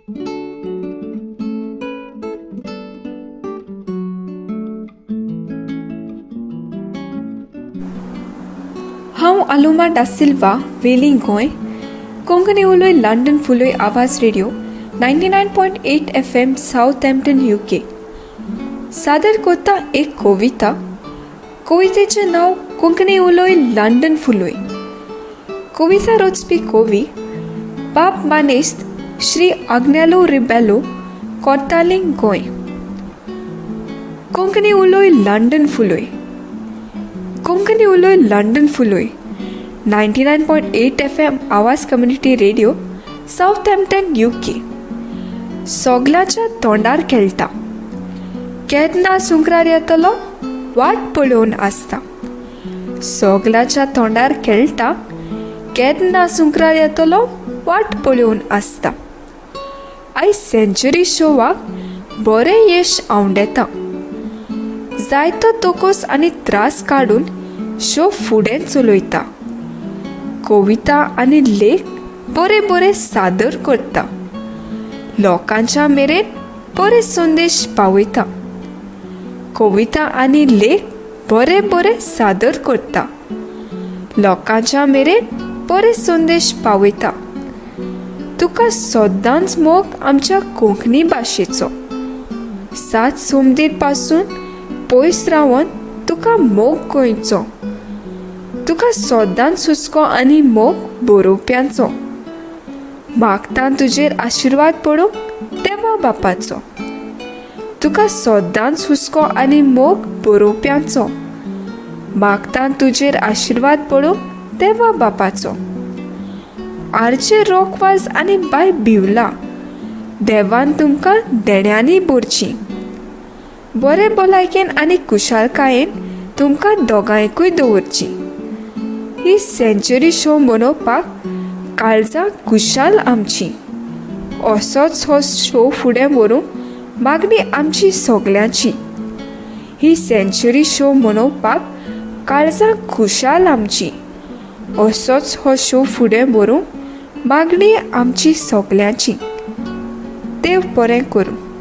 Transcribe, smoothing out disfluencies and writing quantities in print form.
हांव आलोमा da Silva, Velim Goa, Konkani उलय London फुलय Awaaz radio 99.8 FM Southampton UK. सादर करता एक कविता. कवितेचें नांव कोंकणी उलय लंडन फुलय. कविता रचपी कवी बाब मानेस्त श्री आग्नेलो रिबेलो, कोर्तालिंग, गोंय. कोंकणी उलय लंडन फुलय. कोंकणी उलय लंडन फुलय 99.8 FM Awaaz community radio, Southampton UK. सोगल्याच्या तोंडार खेळटा, केन्ना सुंकरार येतलो वाट पळोवन आसता. सोगल्याच्या तोंडार खेळटा, केन्ना सुंकरार येतलो वाट पळोवन आसता. आयज सेंच्युरी शोवाक बरें येश आंवडेता. जायतो तोकोस आनी त्रास काडून शो फुडें चलयता. कविता आनी लेख बरे बरे सादर करता. लोकांच्या मेरेन बरे संदेश पावयता. कविता आनी लेख बरे बरे सादर करता. लोकांच्या मेरेन बरे संदेश पावयता. तुका सदांच मोग आमच्या कोंकणी भाशेचो. सात सोमदीर पासून पयस रावन तुका मोग गोंयचो. तुका सदांच हुस्को आनी मोग बरोवप्यांचो. मागता तुजेर आशिर्वाद पडूंक देवा बापाचो. तुका सदांच हुस्को आनी मोग बरोवप्यांचो. मागता तुजेर आशिर्वाद पडूंक देवा बापाचो. आरचे रोकवाज आनी बाय बिवला, देवान तुमकां देण्यांनी भरची. बरे भलायकेन आनी कुशालकायेन तुमकां दोगांयकूय दवरची. ही सेंच्युरी शो मनोवपाक काळजां खुशाल आमची. असोच हो शो फुडें व्हरूंक मागणी आमची सगल्यांची. ही सेंच्युरी शो मनोवपाक काळजां खुशाल आमची. असोच हो शो फुडें व्हरूंक मागणी आमची सगल्यांची. देव बरें करूं.